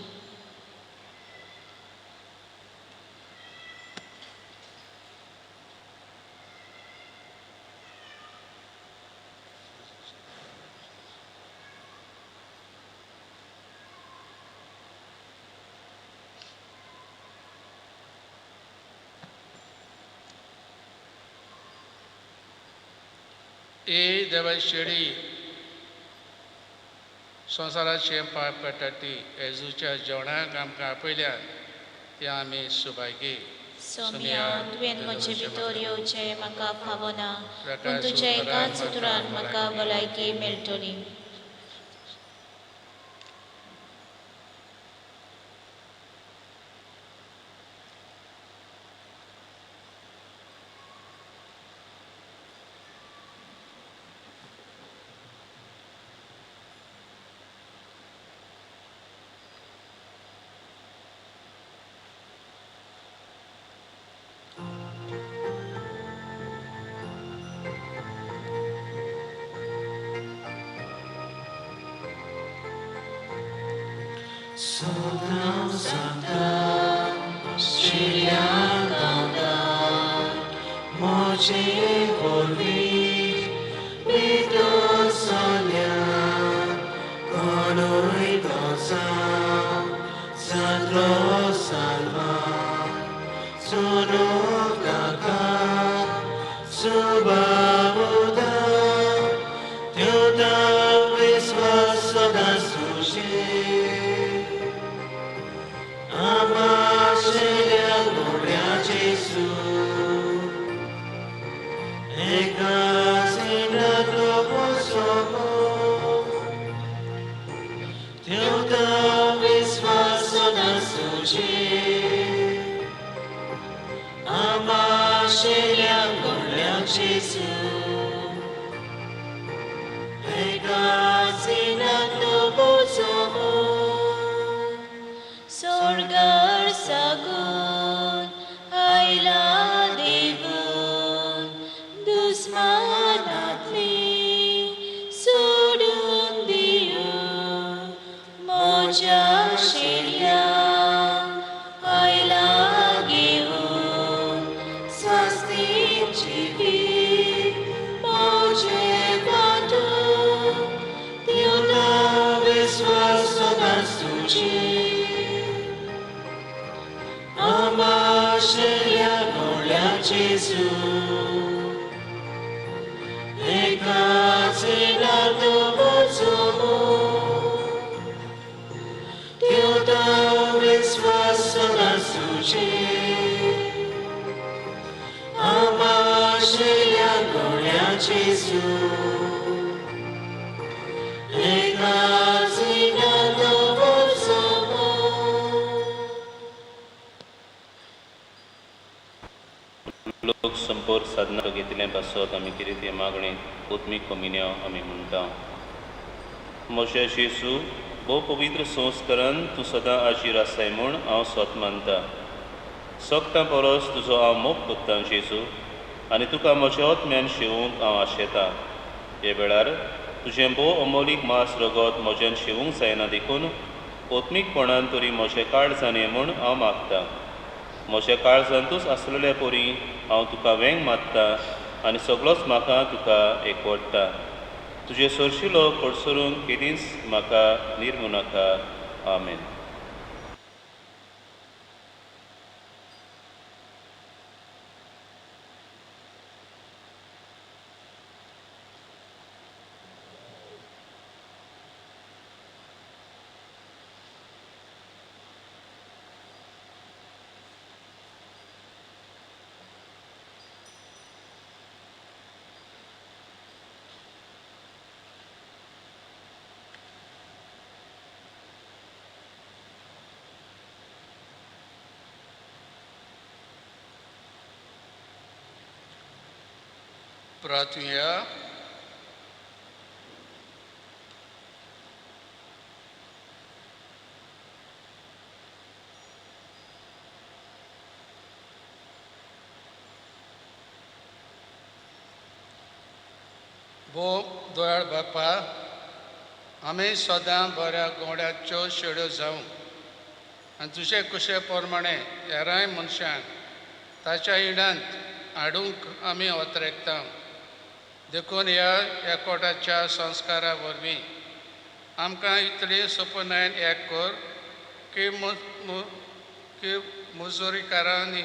ए देवा शेळी संवसाराचें पाप काडटा ती येजूच्या जेवणाक आमकां आपयल्यान ते आमी सुभागी. सोम्या तुवें म्हजे भितर येवचें म्हाका फावना पूण तुज्या एकाच उतरान म्हाका भलायकी मेळटली. Sodam Santa, Shriya Ganga, Moje Volvi, Vido Sonia, Konoi Dosa, Sandro Salva, Sono Kaka, Subabuda, Tyuta Viswasoda Sushi. Sorgar sagun ayla devun dusmanatli sodun diyu moja shirya ayla gevun swasti jivi moje vatu Tyuta viswasana suchi. Amasheya Gloria Jesu, Ekasina Tubuzumu, Tyuta Viswasana Suchi. Amasheya Gloria Jesu, Ekasina Tubuzumu. लोक संपर्क साधना घेतिल्लें पासत आमी कितें तें मागणें आत्मीक कोमिन्यांव आमी म्हणटा. म्हज्या जेजू भोव पवित्र संस्करण तूं सदां आजीर आसाय म्हूण हांव स्वत मानता. सगटां परस तुजो हांव मोग कोत्तां जेजू आनी तुका म्हज्या आत्म्यान शेवूंक हांव आशेतां. हे वेळार तुजें भोव अमोलीक मांस रगत म्हज्यान शेवूंक जायना देखून आत्मीकपणान तरी म्हजें काळजान ये म्हूण हांव मागतां. म्हज्या काळजांतूच आसलेल्या परी हांव तुका वेंग मारता आनी सगळोच म्हाका तुका एकवटता. तुजे सरशिलो कडसरून केदींच म्हाका निर्मू नाका. आमेन. प्रार्थुया. भोव दयाळ बापा, आमी सदां बऱ्या गोड्याच्यो शेड्यो जावं आनी तुजे कुशे प्रमाणे हेरांय मनशांक ताच्या इणांत हाडूंक आमी अत्रेकता. देखून ह्या एकवटाच्या संस्कारा वरवीं आमकां इतली सपनायन एक कर की की मुजोरीकारांनी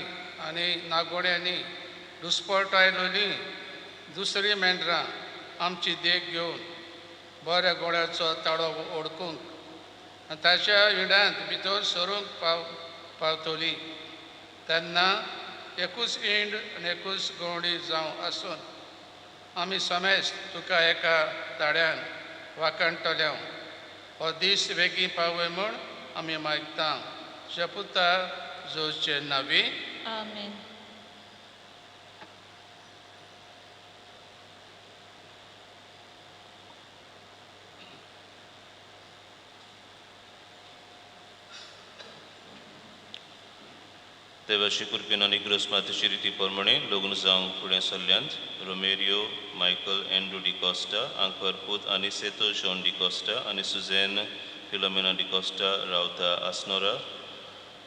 आनी नागोड्यांनी दुस्पटायलोली दुसरी मेंढरां आमची देख घेवन बऱ्या गोळ्याचो ताळो ओडकूंक आनी ताच्या इडांत भितर सरूंक पावतली. तेन्ना एकूच इंड आनी एकूच गवंडी जावं आसून आमी समेस्त तुका एका ताड्यान वाखाणटले. हो दीस बेगीन पावय म्हूण आमी मागता. शपुता जोचे नावी. आमेन. देवाची कृपेन आनी ग्रस मातेची रिती प्रमाणे लग्न जावंक फुडें सरल्यांत रोमेरियो मायकल एंड्रू डिकॉस्टा आंकवार पूत आनी सेतो जॉन डिकॉस्टा आनी सुझेन फिलोमेना डिकॉस्टा रावता आसनोरा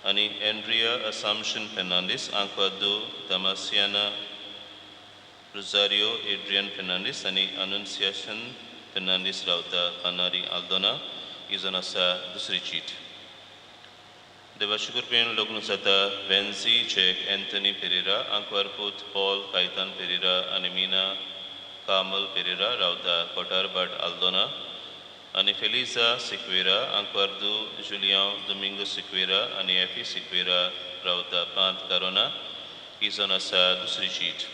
आनी एंड्रिया असामशन फेर्नांडीस आंकवार दू दमासियाना रोजारियो एड्रियन फेर्नांडीस आनी अनुन्सियाशन फेर्नांडीस रावता कानारी आल्दोना. ही जावन आसा दुसरी चीट. देवाची कृपेन लग्न जाता वेन्झी जॅक एंथनी पेरेरा आंकवार पूत पॉल कायतान पेरेरा आनी मीना कामल पेरेरा रावता कोटारबाट आल्दोना आनी फेलिजा सिक्वेरा आंकवार दू जुलियांव दोमिंगो सिक्वेरा आनी एफी सिक्वेरा रावता पांत कारोना. ही जावन आसा दुसरी चीट.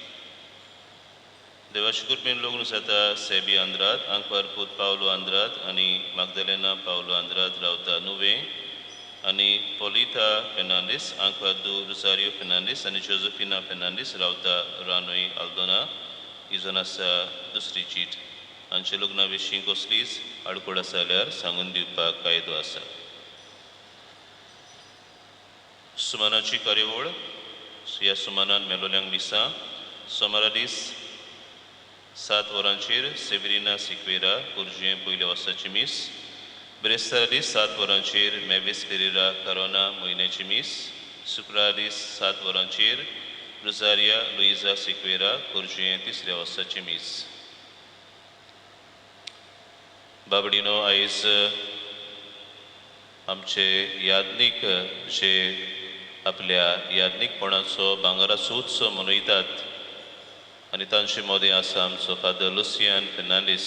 देवाची कृपेन लग्न जाता सेबी आंद्राद आंकवार पूत पावलो आंद्राद आनी मागदलेना पावलो आंद्राद रावता नुवें आनी पोलिता फेर्नांडीस आंकवार दू रोजारियो फेर्नांडीस आनी जोजफिना फेर्नांडीस रावता रानोई आल्दोना. ही जावन आसा दुसरी चीट. हांच्या लग्ना विशीं कसलीच आडखळ आसा जाल्यार सांगून दिवपाक कायदो आसा. सुमानाची कार्यावळ. ह्या सुमानान मेलोल्यांक मिसां सोमारा दीस 7 वरांचेर सेवरिना सिक्वेरा कुर्जें पयल्या वर्साची मीस, बिरेस्तारा दीस 7 वरांचेर मेवीस पेरेरा करोना म्हयन्याची मीस, शुक्रारा दीस 7 वरांचेर रोजारिया लुईजा सिक्वेरा कुर्जें तिसऱ्या वर्साची मीस. बाबडीनो, आयज आमचे याज्ञीक जे आपल्या याज्ञीकपणाचो भांगराचो उत्सव मनयतात आनी तांचे मदें आसा आमचो फादर लुसियान फेर्नांडीस.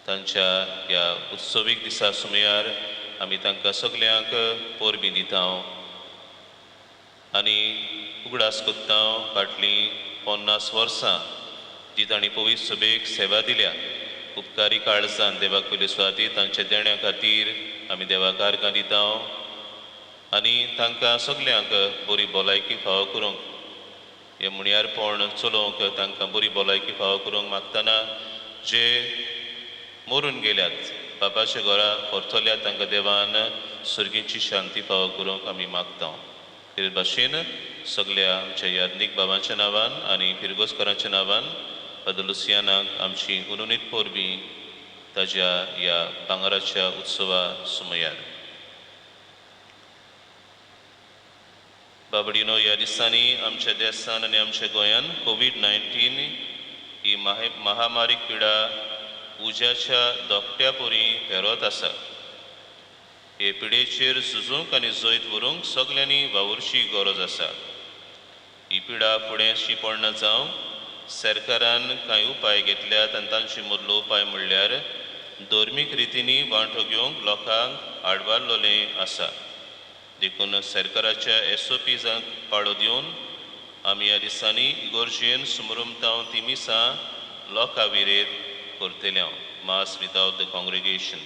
तांच्या ह्या उत्सवीक दिसा सुमयार आमी तांकां सगल्यांक परबीं दिता आनी उगडास करता फाटलीं 50 वर्सां जी तांणी पवित्र सभेक सेवा दिल्या. उपकारी काळजान देवाक पयले सुवाती तांच्या देण्या खातीर आमी देवाक आर्गां दिता आनी तांकां सगल्यांक बरी भलायकी फावो करूंक हें मुणयारपण चलोवंक तांकां बरी भलायकी फावो करूंक मागतना जे मरून गेल्यात बापाच्या घरा परतल्यात तांकां देवान सर्गीची शांती फावो करूंक आमी मागता. ते भाशेन सगल्या आमच्या याज्ञीक बाबांच्या नांवान आनी फिरगोजकारांच्या नांवान फादर लुसियानाक आमची उनुनीत परबीं ताज्या ह्या भांगराच्या उत्सवा सुमयार. बाबडीनो, ह्या दिसांनी आमच्या देसान आनी आमच्या गोंयान कोवीड-19 ही महामारी पिडा उज्याच्या धोकट्या परी पेरत आसा. हे पिडेचेर झुजूंक आनी जैत व्हरूंक सगल्यांनी वावुरची गरज आसा. ही पिडा फुडें शी पडना जावंक सरकारान कांय उपाय घेतल्यात आनी तांचे मदलो उपाय म्हणल्यार धर्मीक रितींनी वांटो घेवंक लोकांक आडवारलेलें आसा. देखून सरकाराच्या एसओपीजांक पाळो दिवन आमी ह्या दिसांनी इगोर्जेन सुमरुमतांव ती मिसां लोकां विरेत करतले. मास विदावट the congregation.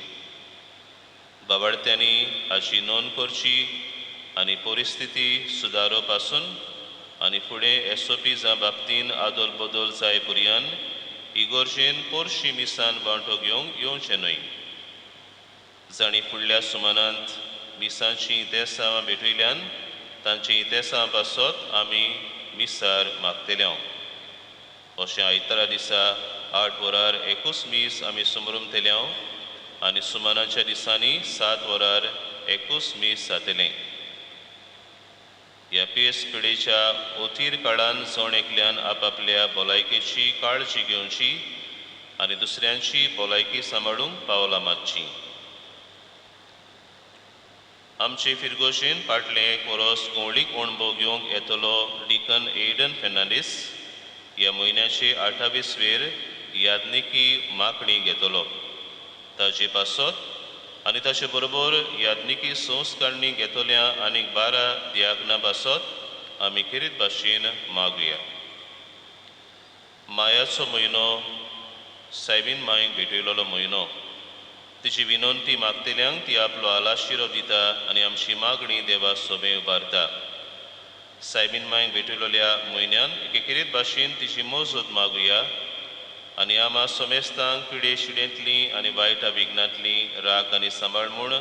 बाबाडत्यांनी हाची नोंद करची आनी परिस्थिती सुदारप आसून आनी फुडें एसओपीजा बाबतीन आदोल बदल जाय पुरयान इगोर्जेन पोरशी मिसान वांटो घेवंक येवचें न्हय. जांणी फुडल्या सुमानांत मिसांची इतेसांवां भेटयल्यान तांचे इतेसांव पासत आमी मिसार मागतले. अशें आयतारा दिसा 8 वरार एकूच मीस आमी समरमतले आनी सुमानाच्या दिसांनी 7 वरार एकूच मीस जातलें. ह्या पेस पिडेच्या ओथीर काळान जण एकल्यान आपापल्या भलायकेची काळजी घेवची आनी दुसऱ्यांची भलायकी सांबाळूंक पावलां मारची. आमचे फिरगोशेन फाटलें एक वरोस गोंवळीक अणभव घेवंक येतलो डिकन एडन फेर्नांडीस ह्या म्हयन्याचे 28 वेर यादनिकी मागणी घेतलो. ताजे पासत आनी ताचे बरोबर यादनिकी संस्कारणी घेतल्या आनीक 12 दियागना पासत आमी खेरीत भाशेन मागुया. मायाचो म्हयनो सायबीन मायेक भेटयलेलो म्हयनो. तिची विनंती मागतल्यांक ती आपलो आलाशिरो दिता आनी आमची मागणी देवा सोबे उबारता. सायबीन मायेक भेटयलेल्या म्हयन्यान एके खेरीत भाशेन तिची मजत मागुया आनी आमा समेस्तांक पिडे शिडेंतली आनी वायटा विघ्नांतली राख आनी सांबाळ म्हूण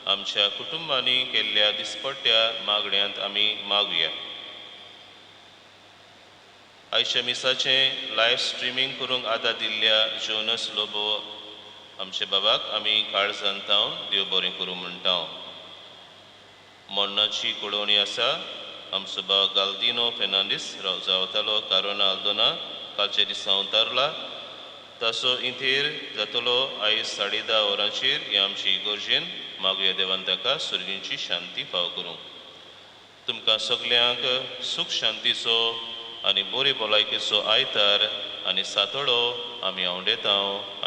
आमच्या कुटुंबांनी केल्ल्या दिसपट्ट्या मागण्यांत आमी मागुया. आयच्या मिसाचें लायव्ह स्ट्रिमींग करूंक आदार दिल्ल्या जोनस लोबो आमच्या बाबाक आमी काळजान तावन देव बरें करूं म्हणटा. मरणाची कळोवणी आसा. आमचो बाब गाल्दिनो फेर्नांडीस जावतालो कारोना आल्दोना कालच्या दिसा उतारला. ताचो इंतेर जातलो आयज 10:30 वरांचेर हे आमची इगोर्जेन. मागुया देवान ताका सुर्गींची शांती फाव करूं. तुमकां सगल्यांक सूख शांतीचो आनी बरे भलायकेचो आयतार आनी सातोडो आमी आवडेता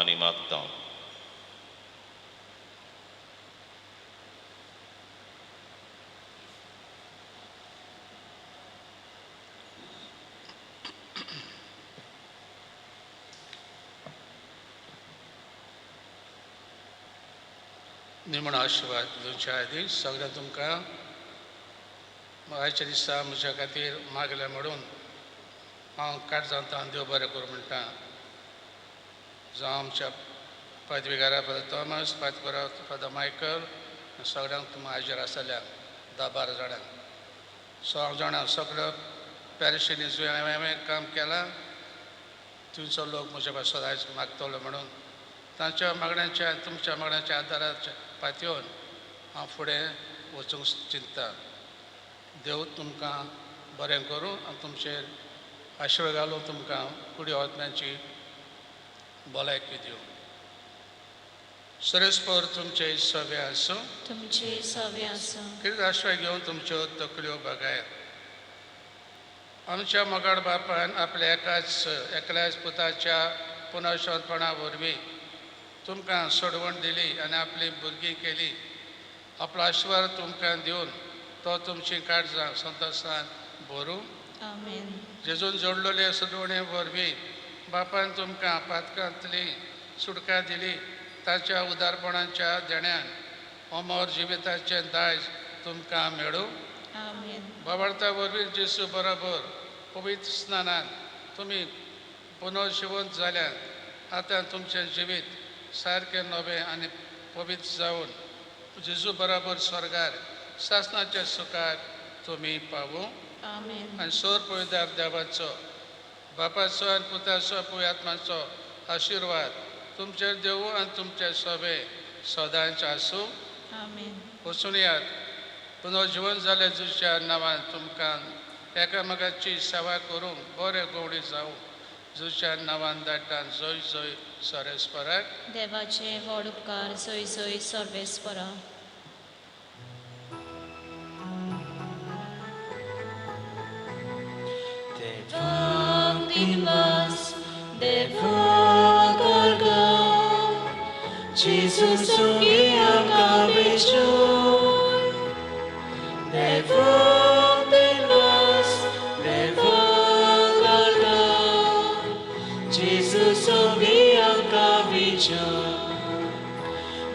आनी मागता. निमणो आशिर्वाद दिवच्या आदी सगळ्या तुमकां आयच्या दिसा म्हज्या खातीर मागलें म्हणून हांव काळजांत देव बरें करूं म्हणटा. जावं आमच्या पदवीकारा फादर थॉमस, पादकुरा फादर मायकल, सगळ्यांक तुमकां हाजीर आसतल्या 10-12 जाणांक. सो हांव जाणा सगळ्यो पॅरिशींनी जंय हांवें काम केलां थंयचो लोक म्हज्या पासून आयज मागतलो म्हणून तांच्या मागण्यांच्या तुमच्या मागण्यांच्या आदाराच्या पातयेवन हांव फुडें वचूंक चिंतता. देव तुमकां बरें करूं आनी तुमचेर आशिर्वाद घालूं, तुमकां कुडी आत्म्यांची भलायकी दिवं. सरेस्पर तुमचे सवे आसूं, तुमचे सवे आसूं. कितें आश्रय घेवन तुमच्यो तकल्यो बगायात. आमच्या मोगाळ बापान आपल्या एकाच एकल्याच पुताच्या पुनर्शवपणा वरवीं तुमकां सोडवण दिली आनी आपली भुरगीं केली. आपलो आशिर्वाद तुमकां दिवन तो तुमची काळजां संतोशान भरूं. आमेन. जेजून जोडलेले सोडवणे वरवीं बापान तुमकां पातकांतली सुटका दिली. ताच्या उदारपणाच्या देण्यान अमर जिविताचें दायज तुमकां मेळूं. आमेन. बाबार्था वरवीं जेजू बरोबर पवित्र स्नानान तुमी पुनर्जिवंत जाल्यात. आतां तुमचें जिवीत सारकें नवें आनी पवित्र जावन जेजू बरोबर स्वर्गार सासणाच्या सुखाक तुमी पावूं. आमेन. आनी सोर पवित्र देवाचो बापाचो आनी पुताचो पवित्र आत्माचो आशिर्वाद तुमचेर देवूं आनी तुमचे सोबे सदांच आसूं. आमेन. वचून यात पुनर्जिवन जालें जेजूच्या नांवान तुमकां एकामेकाची सेवा करूंक बरे गोवडी जावं. जेजूच्या नांवान धाडटा. जय जय सरेस्पराक. देवाचे व्हड उपकार. जय जय सर्वेस्परा.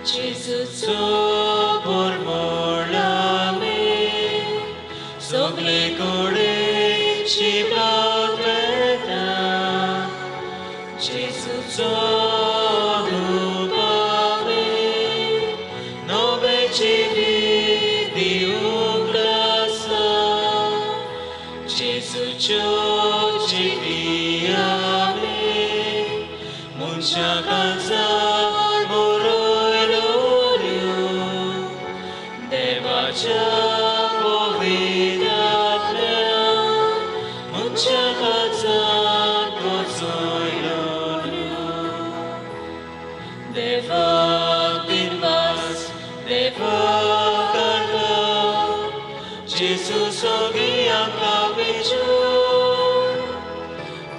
Jesus por morlame, sogle core शिबात वेता जेजूचो रुपावे नवें जिवीत दिवंक आसा जेजूच्यो जिवियावे मनशा काळजार बरयलोल्यो देवाच्या पवित्र आत्म्यान मनशा काळजार पोचयलोल्यो देवाक दिनवास देवाक आर्गां जेजू सोगी आमकां वेचो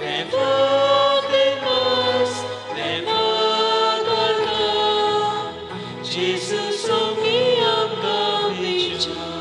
देवाक दिनवास देवाक आर्गां जेजू सोगी आमकां वेचो.